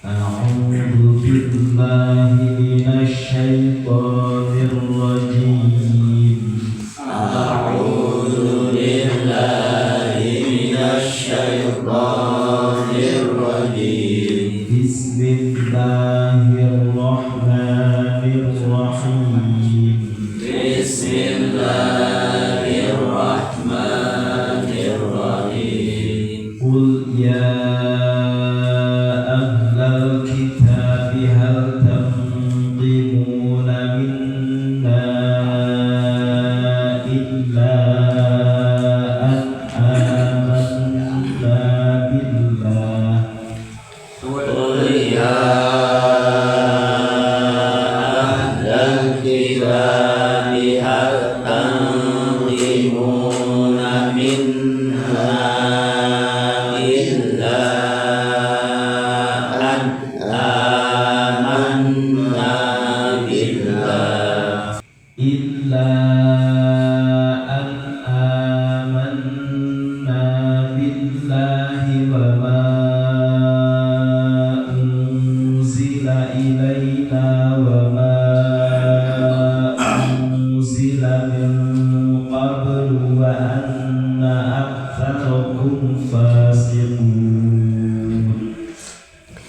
A'udzu billahi minasy syaithanir rajim. A'udzu billahi minasy syaithanir rajim. Bismillahirrahmanirrahim. Bismillahirrahmanirrahim. Qul ya ahlal kitabi hal tanqimuna minna illa an amanna billah. Qul ya ahlal kitabi hal tanqimuna minna illa an amanna billah. Illa an amanna billahi wa ma unzila ilaina wa ma unzila min qablu wa anna aktsarakum fasiqun.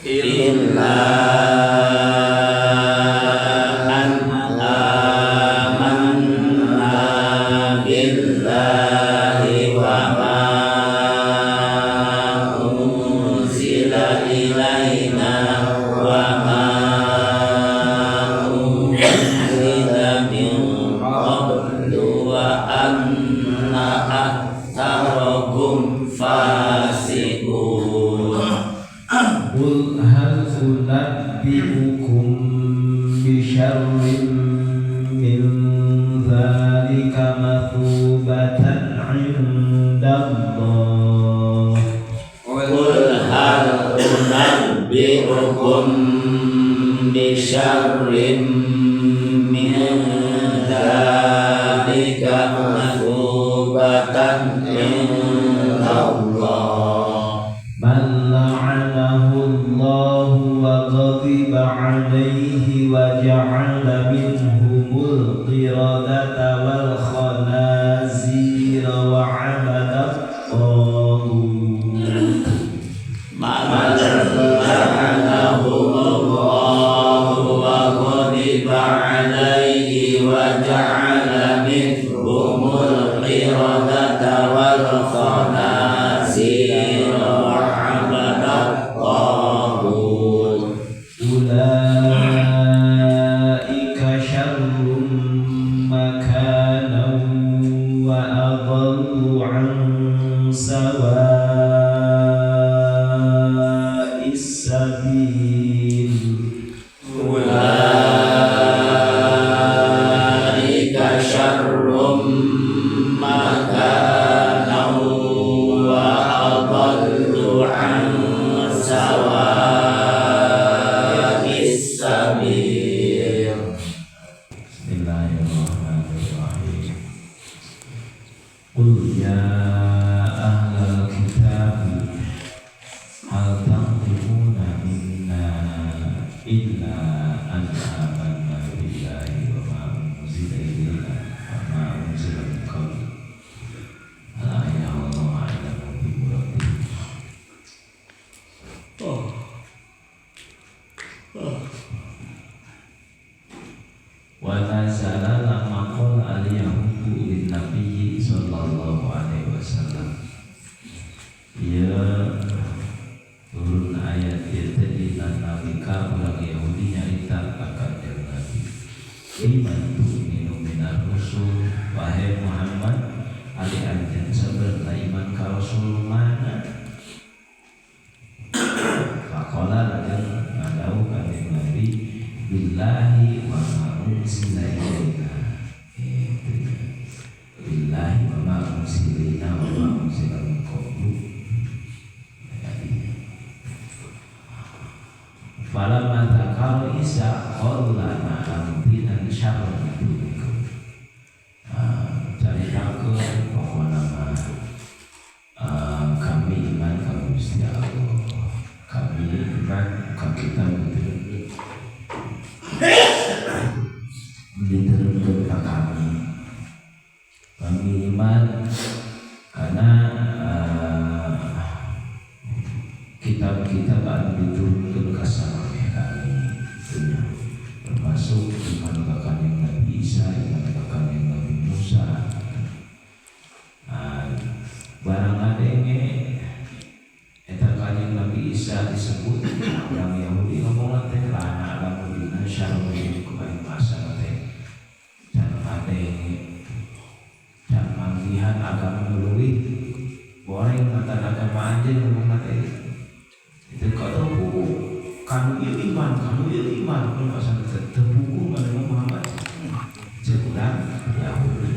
Illa an amanna billahi wa ma unzila ilaina wa ma unzila min qablu wa anna aktsarakum fasiqun. Qul hal unabbi'ukum bisyarrin min dzalika matsubatan 'indallah. Qul hal unabbi'ukum bisyarrin min dzalika matsubatan 'indallah. Man la'anahu Allahu wa ghadiba 'alaihi wa ja'ala minhumul qiradata wal khanazira wa 'abada at-taghut. Man la'anahu Allahu wa ghadiba 'alaihi wa ja'ala minhumul qiradata wal khanazira wa 'abada at-taghut. Ulaika syarrun makanan wa adallu 'an sawa'is sabil. Ulaika syarrun makanan wa adallu 'an sawa'is sabil. Bismillahirrahmanirrahim. Qul ya ahlal kitabi hal tanqimuna minna illa an amanna billahi wa ma unzila ilaina wa ma unzila min qabl. Al-ayah wallahu a'lamu bi muradihi. Wa nazala lamma qala al-yahudu lin nabiyyi sallallahu alaihi wasallam. Ya turun ayat ieu teh dina nalika urang Yahudi nyarita ka Kanjeng Nabi. Iman tu'minu minar rusul, wahai Muhammad, ari anjeun sabenerna iman ka Rasul mana? Faqala lajeng ngadawuh Kanjeng Nabi, billahi wa ma unzila ilaina. Itu ya. Billahi wa ma unzila ilaina wa ma unzila min qablu. Falamma dzakara Isa qala na'lamu binan syarran minkum. Caritakeun pokona mah kami iman ka Gusti Allah. Kami iman iman ka kitab diturunkeun ka kami. Kami iman karena kitab-kitab anu diturunkeun ka samemeh kami, itunya termasuk iman ka kanjeng Nabi Isa, iman ka kanjeng Nabi Musa. Nah, barang ngadenge eta kanjeng Nabi Isa disebut orang Yahudi ngomong teh lana lamun dina syarul ku aing masa teh can ngadenge can manggihan agama nu leuwih goreng mata agama anjeun ngomong teh itu kata kanu ieu iman kanu ieu iman kudu asa teu buku mana Muhammad ceuk urang Yahudi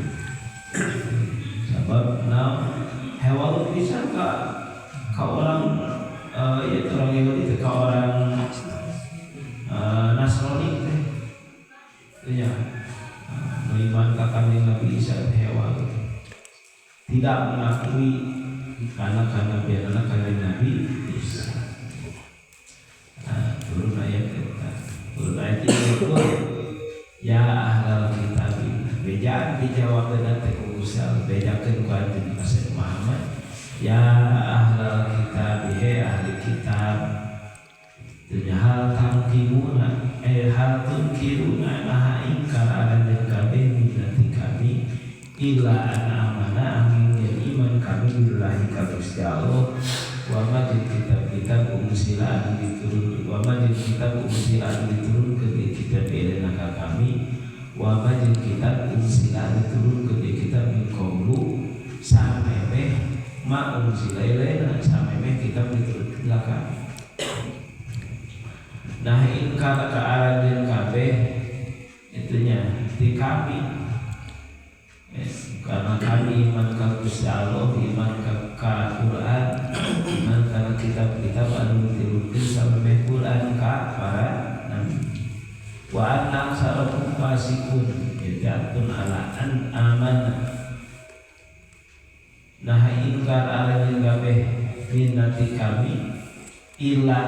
sabab na hewal pisan ka orang ya orang Yahudi teh ka orang Nasrani teh nya iman ka kanjeng Nabi Isa teh hewal tidak mengakui karena biarlah kanjeng Nabi Isa. Nah, turun ayat eta. Turun ayat itu ya ahlal kitab bejaan dijawab dengan teh ku Gusti Allah bejakeun ku anjeun ka Sayyid Muhammad ya ahlal kitab he ahli kitab dunya hal tangkimuna hal tunkiruna maha ingkar aranjeun kabeh minati kami illa an amana angin yen iman kami billahi ka Gusti Allah wa ma jeung kitab-kitab unsila anu diturun wa ma jeung kitab unsila anu diturunkeun di kitab ilaina ka kami wa ma jeung kitab unsila anu diturunkeun di kitab min qablu samemeh ma unsila ilaina samemeh kitab diturunkeun ka kami. Nah ingkar ka aranjeun kabeh itunya di kami karena kami iman ka Gusti Allah, iman ka Quran, iman kana kitab-kitab anu diturunkeun samemeh Quran ka para nabi. Wa anna aksarakum fasikun yatun ala an amana. Nah ingkar aranjeun kabeh minnati kami illa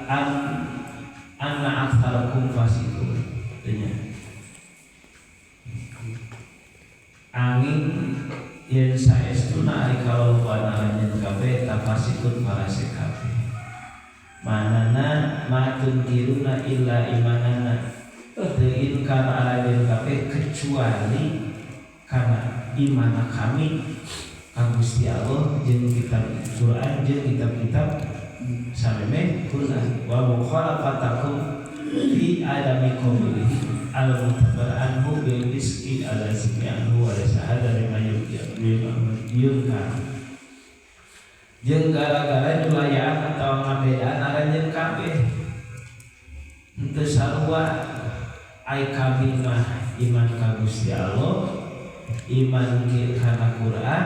an anna aksarakum fasikun. Artinya angin yen saestuna ari kaloloban aranjeun kabeh tafasikun parasek kabeh manana matun kiruna illa imanana teu inkar aranjeun kabeh kecuali karena imana kami ka Gusti Allah jeung kitab Quran jeung kitab-kitab samemeh Quran wa mukhalafatakum fi adami qabulihi al-mutabar anhu bil rizqi ala zikri anhu wa laysa hadza mimma yunkar jeung gara-gara nyulayaan atawa ngabedaan aranjeun kabeh henteu sarua ai kami mah iman ka Gusti Allah, iman kana Quran,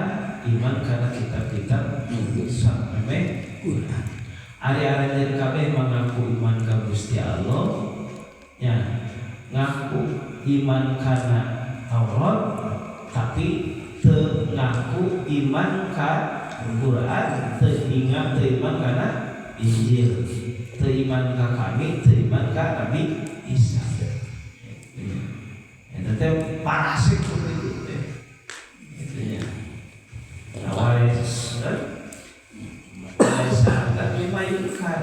iman kana kitab-kitab samemeh Quran. Ari aranjeun kabeh mengaku iman ka Gusti Allah nya ngaku iman kana Taurat tapi teu ngaku iman ka Quran, teu ingat teu iman kana Injil, teu iman ka kami, teu iman ka Nabi Isa. Eta teh parasik itu teh. Itu nya. Waris lima yunkar.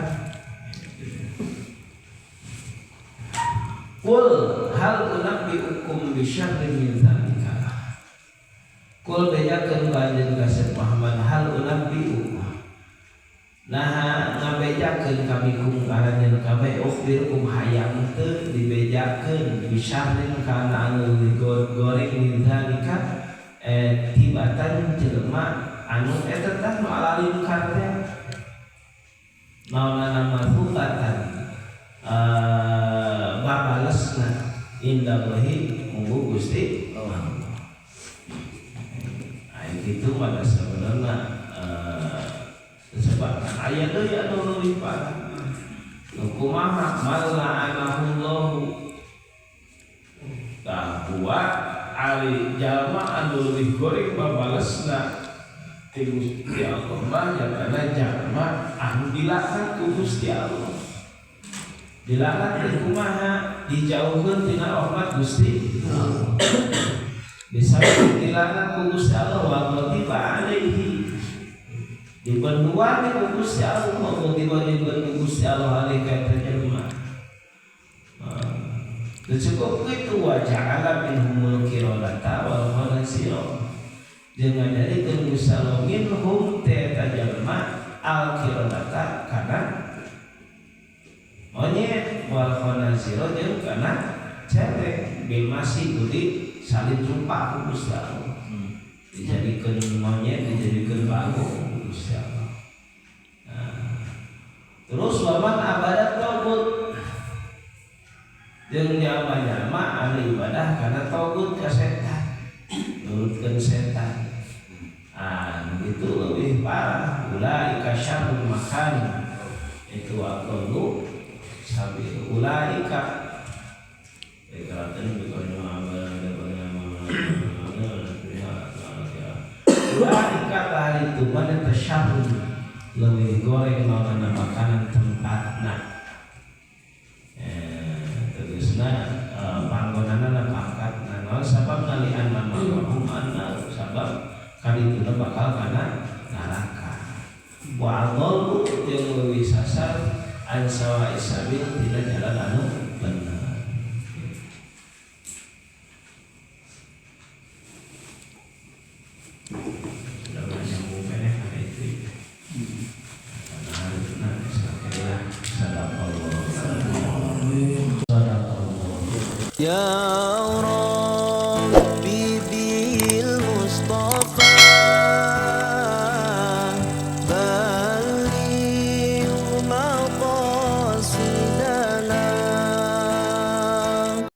Qul hal unabbiukum bi syarrin min dzalika. Qul bejakeun ka anjeun ka Syekh Muhammad hal unabbiukum. Nah ngabejakeun kami kum ka anjeun kabeh ukhbirukum hayang teu dibejakeun bi syarrin kana anu goreng min dzalika tibatan jelema anu eta teh nu alalim kar teh naonana mazubatan babalesna indallahi munggu Gusti Allah. Ai kitu mah sebenarna sebab aya deui anu leuwih parah. Nu kumaha mala'anahullahu tah buat ari jalma anu leuwih goreng babalesna ti Gusti Allah mah nyatana jalma anu dilaknat ku Gusti Allah. Dilaknat teh kumaha? Dijauhkeun tina rahmat Gusti. Disebut dilaknat ku Gusti Allah wa ghadiba alaihi. Dibenduan ku Gusti Allah, wa ghadiba dibendu Gusti Allah alaihi ka eta jelema. Cukup itu wa ja'ala minhumul qiradata wal khanazira. Jeung ngajadikeun Gusti Allah minhum teh eta jelema al qiradata kana monyet wal khanazira jeung kana cewek bil masih budi salin rupa ku Gusti Allah. Dijadikeun monyet, dijadikeun bago ku Gusti Allah. Nah, terus waman abadat tagut jeung jalma-jalma anu ibadah kana tagut ka setan, nurutkeun setan. Ah, itu lebih parah. Ulaika syarrul makan itu aqallu sabil ulaika. Ulaika tadi itu mana tersyarrul lebih goreng makanan makanan tempatna. Tegasna panggonanna pangkatna naon sabab nalian mamahum anna sabab kali itu bakal kana neraka. Wa adallu jeung leuwih sasar an sawa'i sabil tina jalan anu bener. Sudah nyambung keneh kana itu. Sadaqallah. Sadaqallah. Ya